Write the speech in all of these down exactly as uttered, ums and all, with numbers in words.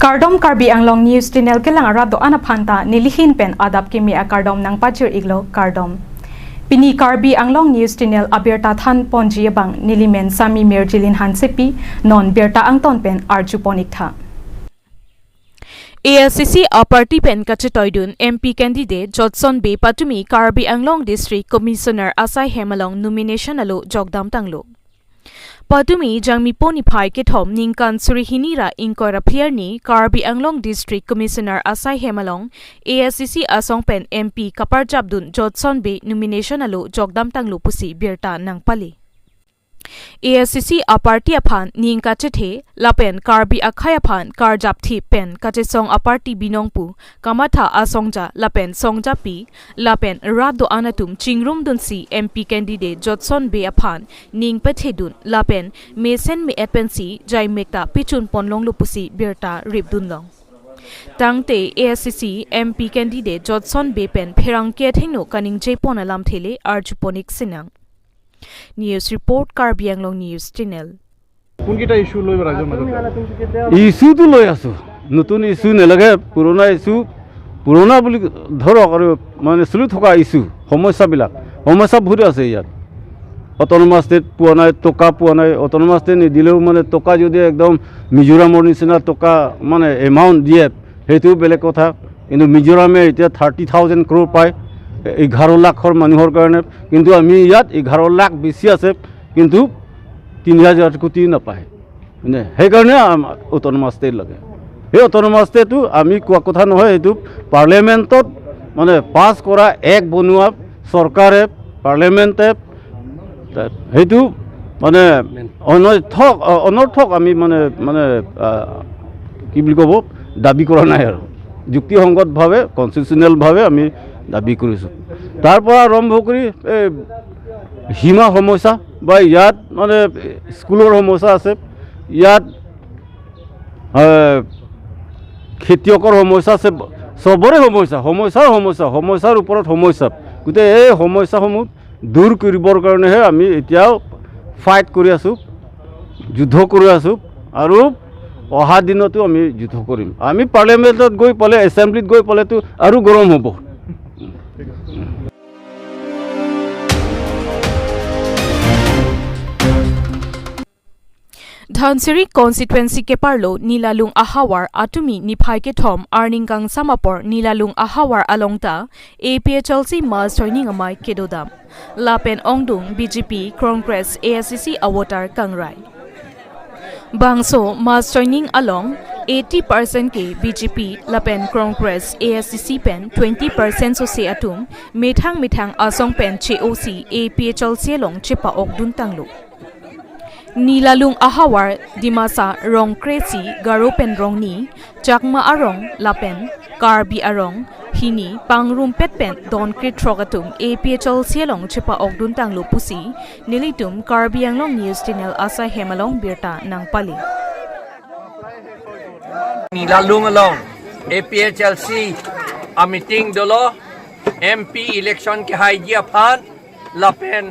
Kardom, Karbi Anglong News Channel kelang arat do-an aphan ta nelihin pen adap kimi akardom nangpajir iklo, kardom. Pini Karbi Anglong News Channel abirta than ponji abang nelimen Sami Mirjilin Hansepi, non birta angton pen arju pon ik tha. A I C C a party pen kachetoidun M P candidate Jotson Bey patumi Karbi Anglong District Commissioner asai hem along nomination alo jokdam tanglo. Patumi Jangmipo niphai kethom ningkan suri hini ra ingkoi ra phli arni Karbi Anglong District Commissioner asai hem along A I C C asong pen M P kaparjapdun Jotson Bey nomination alo jokdam tanglo pusi birta nangpale. A I C C a party aphan ning kachethe lapen Karbi akhei aphan karjap thip pen kachesong a party binong pu kamatha asongja lapen songjapi lapen rat do-an atum chingrumdunsi M P candidate Jotson Bey aphan ning pethedun lapen mesen me-et pensi jaimek ta pichun ponlonglo pusi birta ripdunlong. Tangte A I C C M P candidate Jotson Bey pen pherangke athengno kaningje pon alamthe le arju pon ik sinang. News report, Karbi Anglong News Channel. কোনকেইটা ইছ্যু লৈ ৰাইজৰ মাজত? ইছ্যুটো লৈ আছো, নতুন ইছ্যু নালাগে, পুৰণা ইছ্যু, পুৰণা বুলি ধৰক আৰু মানে চলি থকা ইছ্যু, সমস্যাবিলাক, সমস্যা বহুত আছে ইয়াত। অট'নমাছ ষ্টেট পোৱা নাই, টকা পোৱা নাই, অট'নমাছ ষ্টেট নিদিলেও মানে টকা যদি একদম মিজোৰামৰ নিচিনা টকা মানে এমাউণ্ট দিয়ে, সেইটো বেলেগ কথা। কিন্তু মিজোৰামে এতিয়া থাৰ্টি থাউজেণ্ড ক্ৰ'ৰ পায় এঘাৰ লাখৰ মানুহৰ কাৰণে, কিন্তু আমি ইয়াত এঘাৰ লাখ বেছি আছে, কিন্তু তিনি হাজাৰ কোটি নাপায়। মানে সেইকাৰণে আম-, অট'নমাছ ষ্টেট লাগে। সেই অট'নমাছ ষ্টেটটো আমি কোৱা কথা নহয়, সেইটো পাৰ্লিয়ামেণ্টত মানে পাছ কৰা, এক বনোৱা চৰকাৰে, পাৰ্লিয়ামেণ্টে সেইটো মানে অনৰ্থক, অ-, অনৰ্থক আমি মানে, মানে, আহ, কি বুলি ক'ব, দাবী কৰা নাই আৰু। যুক্তিসংগতভাৱে, কনষ্টিটিউচনেলভাৱে আমি দাবী কৰিছোঁ। তাৰ পৰা আৰম্ভ কৰি এই সীমা সমস্যা বা ইয়াত মানে স্কুলৰ সমস্যা আছে, ইয়াত, আহ, খেতিয়কৰ সমস্যা আছে, চবৰে সমস্যা, সমস্যাৰ সমস্যা, সমস্যাৰ ওপৰত সমস্যা। গতিকে এই সমস্যাসমূহ দূৰ কৰিবৰ কাৰণেহে আমি এতিয়াও ফাইট কৰি আছোঁ, যুদ্ধ কৰি আছোঁ আৰু অহা দিনতো আমি যুদ্ধ কৰিম। আমি পাৰ্লিয়ামেণ্টত গৈ পালে, এছেম্বলিত গৈ পালেতো আৰু গৰম হ'ব। Dhansiri constituency keparlo Nilalung ahavar atumi niphai kethom arning kangsam apor Nilalung ahavar along ta A P H L C mass joining amei kedodam. Lapen ongdung B J P, Congress, A I C C avoter kangrai. Bangso mass joining along eighty percent ke B J P lapen Congress, A I C C pen twenty percent sose atum methang methang asong pen che-osi A P H L C along chepa-okdun tanglo. Nilalung ahavar Dimasa rong kre-isi, Garo pen rong ni, Chakma arong lapen Karbi arong hini pangrumpet pen don krethrok atum A P H L C along chepa-okdun tanglo pusi nelitum Karbi Anglong News Channel asai hem along birta nangpale. Nilalung along A P H L C a meeting dolo, M P election kehaiji aphan, lapen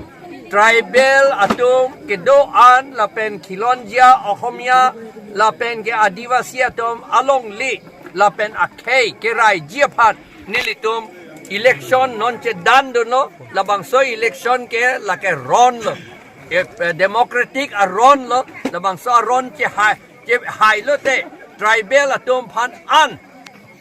tribal atum kedo-an, lapen khilonjia Ohomia, lapen ke Adivasi atum alongle, lapen akhei keraiji aphan nelitum election non chedandunlo, labangso election ke lake ronlo. Ke, eh, democratic aronlo, labangso aron chehai, chehailote tribal atum aphan an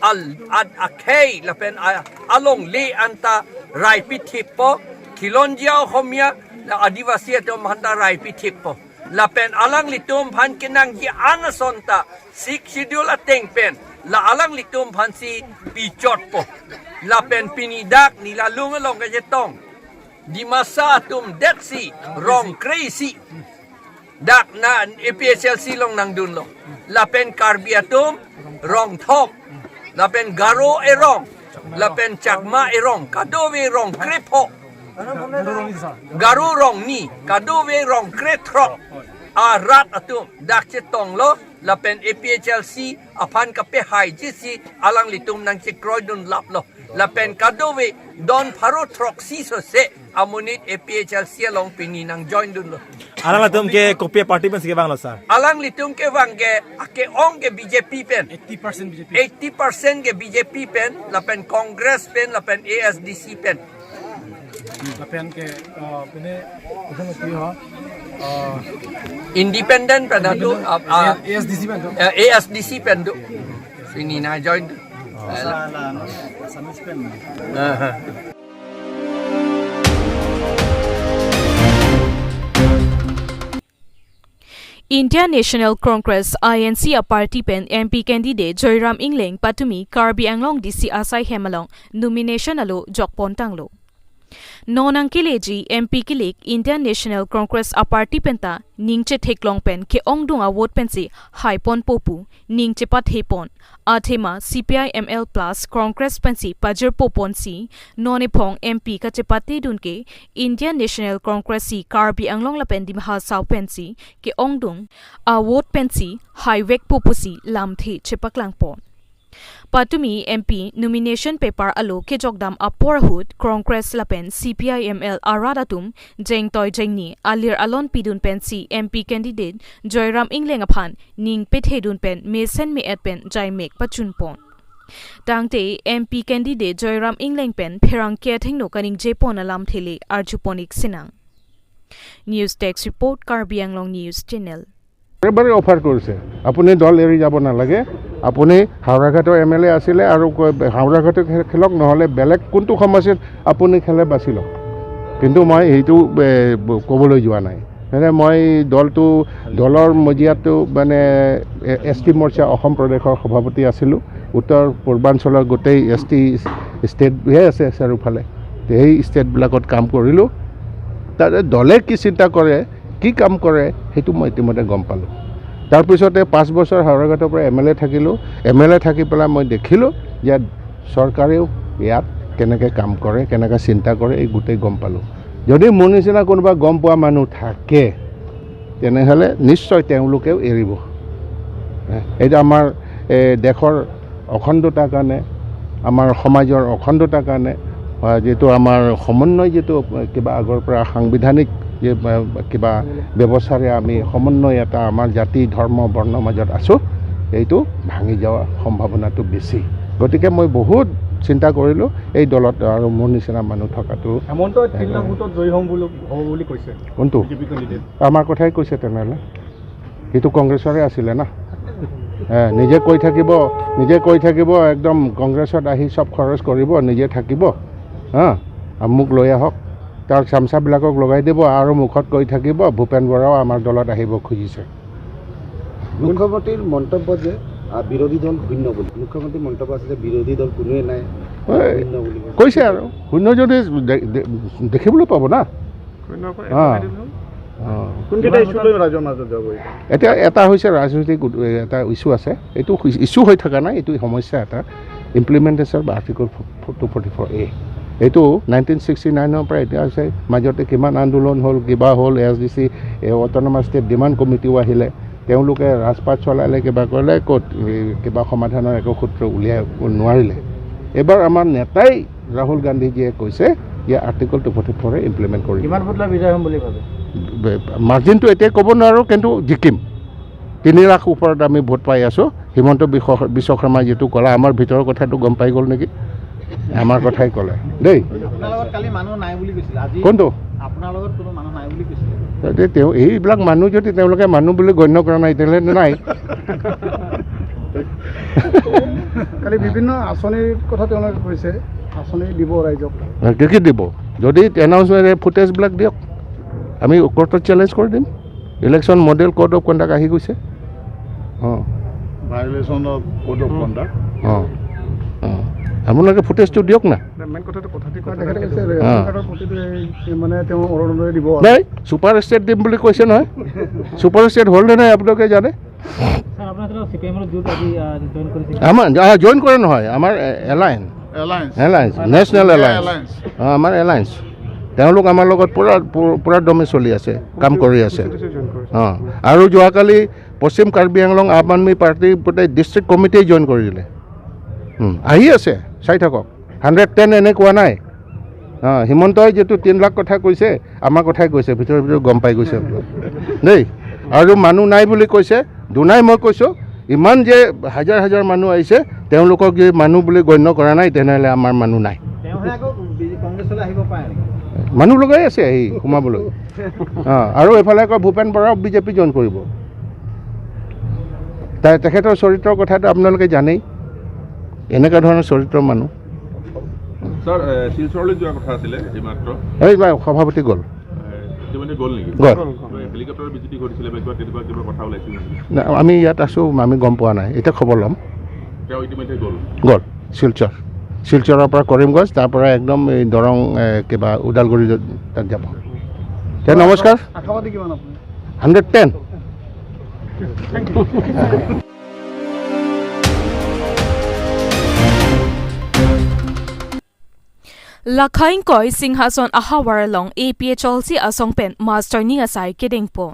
al, ad, akhei lapen a, alongle anta rai pithippo, khilonjia Ohomia la Adivasi atum aphan ta rai pithippo. Lapen alanglitum aphan kenangji an ason ta Sixth Schedule ateng pen la alanglitum aphansi pichotpo. Lapen pini dak Nilalung along kachetong Dimasa atum detsi rong kre-isi dak na A P H L C along nangdunlo. Lapen Karbi atum rong thom. Lapen Garo erong. Lapen Chakma erong. Kadokave rong krepho. Garo rong ni. Kadokave rong krethrok. Arat atum dak chetonglo. Lapen A P H L C aphan kapehaijisi alanglitum nangchekroidunlaplo. Lapen kadokave don pharo throksi sose amonit A P H L C along pini nangjoindunlo. Alanglitum ke kopi party pensi kevanglo, sir? Alanglitum kevang ke, ake-ong ke B J P pen. Eighty percent B J P. Eighty percent ke B J P pen, lapen Congress pen, lapen A S D C pen. Lapen ke, uh, pine, pine ki ho? Uh, Independent pen do, uh, uh, A S D C pen do. Uh, A S D C pen do. Sini na join do. Assamese pen. Uh-huh. India National Congress, I N C a party pen M P candidate Joyram Engleng patumi Karbi Anglong D C asai hem along nomination alo jokpon tanglo. Non nangkeleji M P kilik India National Congress a party penta ning chetheklong pen ke-ongdung a vote pensi haiponpo pu, ning chepathepon. Athema C P I M L plus Congress pensi pajirpo ponsi, non ephong M P kachepatedun ke India National Congress si Karbi Anglong lapen Dima Hasao pensi ke-ongdung a vote pensi haivekpo pusi lamthe chepaklangpon. Patumi M P nomination paper alo kejokdam apor ahut Congress lapen C P I M L arat atum jengtoi jengni alir alon pidun pensi M P candidate Joyram Engleng aphan ning pethedun pen mesen me-et pen jaimek pachunpon. Tangte M P candidate Joyram Engleng pen pherangke athengno kaningjepon alamthe le arjupon-ik sinang. News Desk Report, Karbi Anglong News Channel. বাৰে বাৰে অফাৰ কৰিছে, আপুনি দল এৰি যাব নালাগে, আপুনি হাওৰাঘাটৰ এম এল এ আছিলে আৰু ক-, হাওৰাঘাটত খে-, খেলক, নহ'লে বেলেগ কোনটো সমষ্টিত আপুনি খেলে বাছি লওক, কিন্তু মই সেইটো, এ, ব-, ক'বলৈ যোৱা নাই। মানে মই দলটো, দলৰ মজিয়াততো মানে এ-, এছ টি মৰ্চা অসম প্ৰদেশৰ সভাপতি আছিলোঁ। উত্তৰ পূৰ্বাঞ্চলৰ গোটেই এছ টি ষ্টেটহে আছে চাৰিওফালে। তে সেই ষ্টেটবিলাকত কাম কৰিলোঁ। তাতে দলে কি চিন্তা কৰে, কি কাম কৰে, সেইটো মই ইতিমধ্যে গম পালোঁ। তাৰপিছতে পাঁচ বছৰ হাওৰাঘাটৰ পৰা এম এল এ থাকিলোঁ। এম এল এ থাকি পেলাই মই দেখিলোঁ যে চৰকাৰেও ইয়াত কেনেকৈ কাম কৰে, কেনেকৈ চিন্তা কৰে, এই গোটেই গম পালোঁ। যদি মোৰ নিচিনা কোনোবা গম পোৱা মানুহ থাকে, তেনেহ'লে নিশ্চয় তেওঁলোকেও এৰিব। এইটো আমাৰ, এ, দেশৰ অখণ্ডতাৰ কাৰণে, আমাৰ সমাজৰ অখণ্ডতাৰ কাৰণে, আ, যিটো আমাৰ সমন্বয়, যিটো কিবা আগৰ পৰা সাংবিধানিক যে, আ, কিবা ব্যৱস্থাৰে আমি সমন্বয় এটা আমাৰ জাতি, ধৰ্ম, বৰ্ণৰ মাজত আছোঁ, এইটো ভাঙি যোৱাৰ সম্ভাৱনাটো বেছি। গতিকে মই বহুত চিন্তা কৰিলোঁ এই দলত আৰু মোৰ নিচিনা মানুহ থকাটো। হেমন্ত তিনিটা ভোটত জয়ী হ'ম বুলি, হ'ব বুলি কৈছে। কোনটো? B J P candidate. আমাৰ কথাই কৈছে তেনেহ'লে। সিটো কংগ্ৰেছৰে আছিলে না। এ, নিজে কৈ থাকিব, নিজে কৈ থাকিব, একদম কংগ্ৰেছত আহি চব খৰচ কৰিব, নিজে থাকিব। হা? আৰু মোক লৈ আহক। তাৰ চামচাবিলাকক লগাই দিব আৰু মুখত কৈ থাকিব, "ভূপেন বৰাও আমাৰ দলত আহিব খুজিছে।" মুখ্যমন্ত্ৰীৰ মন্তব্য যে, আ, বিৰোধী দল শূন্য বুলি। মুখ্যমন্ত্ৰীৰ মন্তব্য আছে যে বিৰোধী দল কোনোৱে নাই, ঐ, শূন্য বুলি কৈছে। কৈছে আৰু। শূন্য যদি দে-, দে-, দেখিবলৈ পাব না। শূন্য পৰা অ। এশ দিন হ'ল। অ। কোনকেইটা ইছ্যু লৈ ৰাইজৰ মাজত যাব এতিয়া? এতিয়া এটা হৈছে ৰাজনৈতিক উদ-, এটা ইছ্যু আছে। এইটো ইছ্যু হৈ থকা নাই, এইটো সমস্যা এটা। ইমপ্লিমেণ্টেশ্যন বা আৰ্টিকল টু ফৰ্টি ফ'ৰ এ। এইটো নাইনটিন ছিক্সটি নাইনৰ পৰা এতিয়া আছে। মাজতে কিমান আন্দোলন হ'ল, কিবা হ'ল, এ এছ ডি চি, এই অট'নমাছ ষ্টেট ডিমাণ্ড কমিটিও আহিলে। তেওঁলোকে ৰাজপাত চলালে, কিবা কৰিলে, ক'ত, এই, কিবা সমাধানৰ একো সূত্ৰ উলিয়াই নোৱাৰিলে। এইবাৰ আমাৰ নেতাই ৰাহুল গান্ধীজীয়ে কৈছে যে আৰ্টিকল টু ফৰ্টি ফ'ৰ এ ইমপ্লিমেণ্ট কৰিম। কিমান ভোট লৈ বিজয় হ'ম বুলি ভাবে? বে-, মাৰ্জিনটো এতিয়া ক'ব নোৱাৰোঁ, কিন্তু জিকিম। তিনি লাখ ওপৰত আমি ভোট পাই আছোঁ। হিমন্ত বিশ্ব-, বিশ্ব শৰ্মাই যিটো ক'লে, আমাৰ ভিতৰৰ কথাটো গম পাই গ'ল নেকি? আমাৰ কথাই ক'লে দেই। আপোনাৰ লগত কালি মানুহ নাই বুলি কৈছিলে, আজি কোনটো? আপোনাৰ লগত কোনো মানুহ নাই বুলি কৈছিলে। এতিয়া তেওঁ, এইবিলাক মানুহ যদি তেওঁলোকে মানুহ বুলি গণ্য কৰা নাই, তেতিয়াহ'লে নাই। কালি বিভিন্ন আঁচনিৰ কথা তেওঁলোকে কৈছে, আঁচনি দিব ৰাইজক। কি কি দিব? যদি এনাউন্সমেণ্ট ফুটেজবিলাক দিয়ক, আমি কোৰ্টত চেলেঞ্জ কৰি দিম। Election model code of conduct আহি গৈছে। অ। Violation of code of conduct. অ। অ। আপোনালোকে ফুটেজটো দিয়ক না। মেইন কথাটো কথা দি কথা তেখেতে কৈছে, অ। ৰেচন কাৰ্ডৰ প্ৰতিটো এই, এই মানে তেওঁ অৰুণোদয় দিব। নাই, ছুপাৰ ষ্টেট দিম বুলি কৈছে নহয়। ছুপাৰ ষ্টেট হ'ল নে নাই আপোনালোকে জানে? ছাৰ, আপোনালোকে চি পি আই এমৰ জোঁট আজি, আহ, জইন কৰিছে? আমাৰ, আহ, জইন কৰা নহয়, আমাৰ, এ, এলায়েন্স। এলায়েন্স। এলায়েন্স, হয়, নেশ্যনেল ইণ্ডিয়া এলায়েন্স। এলায়েন্স। অ, আমাৰ এলায়েন্স। তেওঁলোক আমাৰ লগত পুৰা, পু-, পুৰা দমে চলি আছে, কাম কৰি আছে। অ, আৰু যোৱাকালি পশ্চিম কাৰ্বি আংলং আম আদমী পাৰ্টিৰ গোটেই ডিষ্ট্ৰিক্ট কমিটিয়ে জইন কৰি দিলে। উম, আহি আছে, চাই থাকক। হাণ্ড্ৰেড টেন এনে কোৱা নাই। হা, হিমন্তই যিটো তিন লাখ কথা কৈছে, আমাৰ কথাই কৈছে, ভিতৰে ভিতৰে গম পাই গৈছে আপোনালোক। দেই, আৰু মানুহ নাই বুলি কৈছে, দুনাই মই কৈছো, ইমান যে হাজাৰ হাজাৰ মানুহ আহিছে, তেওঁলোকক যদি মানুহ বুলি গণ্য কৰা নাই, তেনেহ'লে আমাৰ মানুহ নাই। তেওঁহে আকৌ বি-, কংগ্ৰেছলৈ আহিব পাৰে নেকি? মানুহ লগাই আছে আহি সোমাবলৈ। অ, আৰু এইফালে আকৌ ভূপেন বৰাও বিজেপি জইন কৰিব। তাই, তেখেতৰ চৰিত্ৰৰ কথাটো আপোনালোকে জানেই, এনেকুৱা ধৰণৰ চৰিত্ৰৰ মানুহ। ছাৰ, এ, শিলচৰলৈ যোৱা কথা আছিলে এইমাত্ৰ। এই বা সভাপতি গ'ল। এ, ইতিমধ্যে গ'ল নেকি? গ'ল। কিবা হেলিকপ্টাৰৰ বিজুতি ঘটিছিলে বা কিবা তেনেকুৱা কিবা কথা ওলাইছিল নেকি? না, আমি ইয়াত আছো, আমি গম পোৱা নাই, এতিয়া খবৰ ল'ম। তেওঁ ইতিমধ্যে গ'ল। গ'ল শিলচৰ, শিলচৰৰ পৰা কৰিমগঞ্জ, তাৰ পৰা একদম এই দৰং, এ, কিবা ওদালগুৰি তাত যাব। তে নমস্কাৰ। আশাবাদী কিমান আপুনি? Hundred ten. Lakha ingkoi Singhason ahavar along A P H L C asong pen master ni asai kedengpon.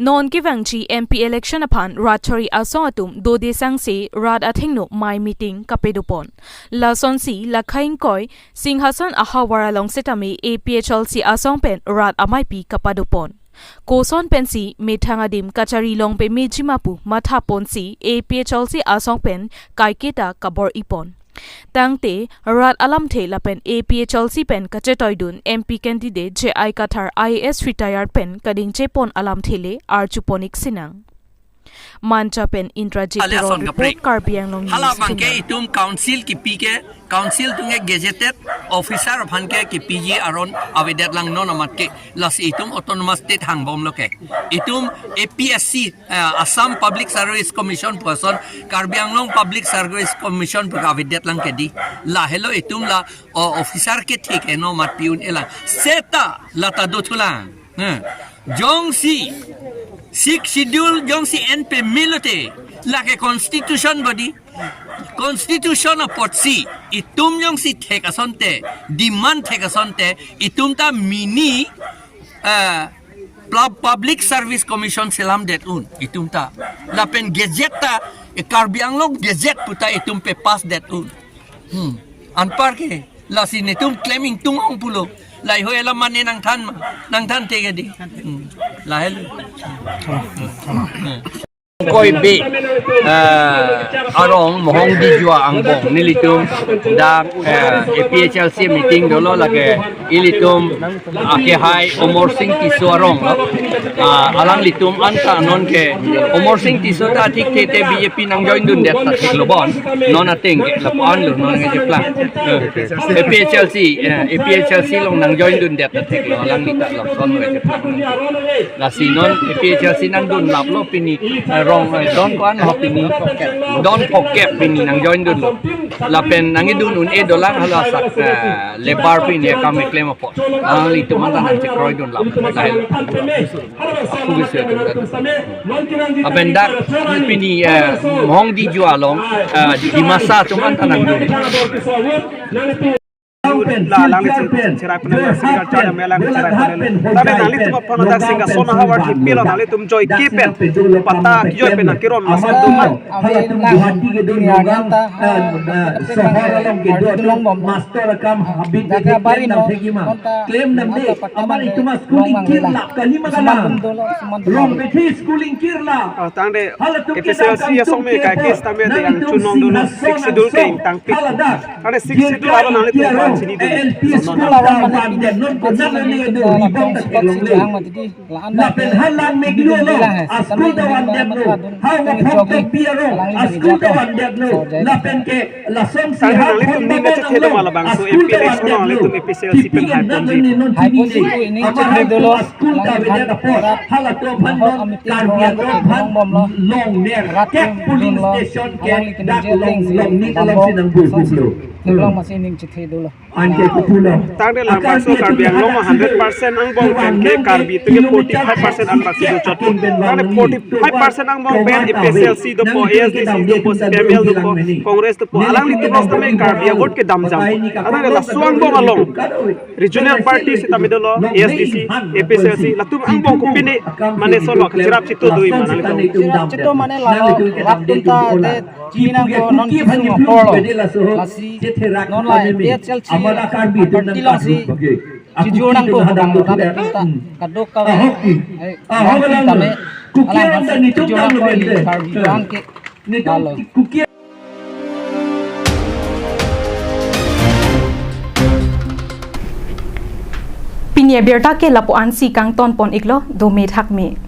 Non kevangji M P election aphan rat chari asong atum dode sangse rat athengno mai meeting kapadopon. Lasonsi Lakha ingkoi Singhason ahavar along setame A P H L C asong pen rat amaipi kapadopon. Koson pensi methang adim kachari long pame jima pu mathaponsi A P H L C asong pen kaiketa kabor-ipon. Tangte rat alamthe lapen A P H L C pen kachetoidun M P candidate J I Kathar I A S retired pen kadingjepon alamthe le arjupon-ik sinang. Manja pen Indrajit Teron report, Karbi Anglong News. Hala abangke itum council kipi ke, council atum ke gazetted officer aphan ke kipiji aron avedet lang non amat ke, lasi itum autonomous state hangbomlo ke. Itum A P S C, eh, Assam Public Service Commission pu ason, Karbi Anglong Public Service Commission pu avedet lang ke di. Lahelo itum la, o, officer kethe ke no amat pi un-e lang. Seta lata dothulang. Eh, jongsi Sixth Schedule jongsi en pame lote, lake constitution body, constitution apotsi itum jongsi thek asonte, demand thek asonte, itum ta mini, eh, pub-, Public Service Commission selamdet un itum ta. Lapen gazette ta, eh, Karbi Anglong gazette pu ta itum papass det un. Hmm. Anpar ke, lasi netum claiming tung ong pulo. Lahei ho ela mane nangthan ma, nangthan te ke di. Hmm. Lahelo. Ingkoi be, eh, arong Mohong Dijua angbong nelitum dak, eh, A P H L C meeting dolo lake ilitum akehai Omor Singh Tisso arong lo. Ah, alanglitum anta non ke Omor Singh Tisso ta thik the te B J P nangjoindundet ta thik lo bon. Non ateng ke lapu-an lo non ngejeplang. Eh, A P H L C, eh, A P H L C along nangjoindundet ta thik lo, alangli ta lapuson lo ngejeplang. Lasi non A P H L C nangdunlaplo pini, eh, rong, eh, don ko-an ho pini, don phokep pini nangjoindunlo. Lapen nangkedun un-e dolang hala sak, eh, labour pini akam keklem apot. Alanglitum anta nangchekroidunlap. Lahei. Aku bisa itu. Lapen dak pini, eh, Mohong Dijua along, eh, Dimasa atum anta nangdun. La alangli cherai panel, Singhason amelang cherai panel. Tame nanglitum aphan dak Singhason ahavar kipi lo nanglitum joike pen, pata kijoike pen nangkerom masan dum. Avi lang dunia ganta, eh, eh, sohor along kedun longbom. Master kam habit. Dak ke bari no, konta claim nam de, anta patta amar nang itum school long mang ingkir lela. Lap kali ma kalang. Sumat dum dolo, sumat dum. Long bethi school ingkir la. Oh, tangte A P H L C asong me kaiketa me de yang chunong dolo, Sixth Schedule ke ingtangpik. Tangte Sixth Schedule aba nanglitum aphan chini dun. School aba mane pini, non ko na ne do ribong tak long le. Lapen halang meglo lo, a school ta vandetlo. Ha wa phok ta pi aro, a school ta vandetlo. Lapen ke lasonsi tangte nanglitum ning kachethe do ma labangso M P election nanglitum A P H L C pen haiponji. Haiponji pu ining chethe dolo. A school ta vedet apot, halatum aphan non Karbi atum aphan longner kep polling station ke dak long, long ni along si nang bu bu lo. Theklong masi ining chethe dolo. Anke kupulo. Tangte labangso Karbi Anglong hundred percent angbong pen ke Karbi atum ke forty-five percent anparsi dochot. Tangte forty-five percent angbong pen A P H L C dopo, A S D C dopo, C P I M L dopo, Congress dopo. Alanglitum setame Karbi a-vote kedamjam. Tangte laso angbong along regional party setame dolo, A S D C, A P H L C, latum angbong kopine mane solo kacherap chito do-i ma nanglitum. Kacherap chito mane lalo, latum ta de Chini nangpo non kisung apor lo. Lasi non la A P H L C party alongsi chijor nangpo, kadokave, kadokave tame alangsi chijor nangpo, Karbi Anglong ke lalo. Pini abirta ke lapu-ansi kangton pon iklo, dome thakme.